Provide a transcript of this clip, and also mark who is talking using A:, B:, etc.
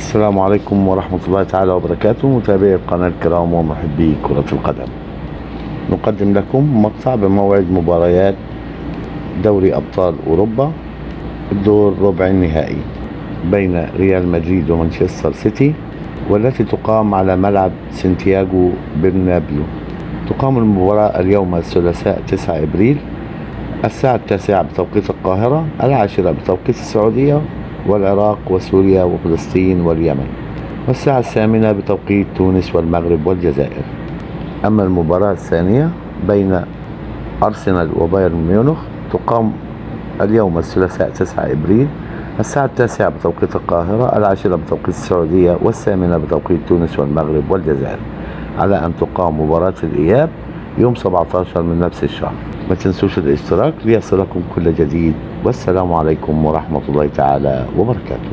A: السلام عليكم ورحمة الله تعالى وبركاته. متابعي القناة الكرام ومحبي كرة القدم، نقدم لكم مقطع بموعد مباريات دوري أبطال أوروبا الدور ربع النهائي بين ريال مدريد ومانشستر سيتي، والتي تقام على ملعب سانتياغو برنابيو. تقام المباراة اليوم الثلاثاء 9 إبريل الساعة 9 بتوقيت القاهرة، 10 بتوقيت السعودية والعراق وسوريا وفلسطين واليمن، والساعة 8 بتوقيت تونس والمغرب والجزائر. أما المباراة الثانية بين أرسنال وبايرن ميونخ تقام اليوم الثلاثاء 9 إبريل الساعة 9 بتوقيت القاهرة، 10 بتوقيت السعودية، و8 بتوقيت تونس والمغرب والجزائر، على أن تقام مباراة الإياب يوم 17 من نفس الشهر. ما تنسوش الاشتراك ليصلكم كل جديد، والسلام عليكم ورحمة الله تعالى وبركاته.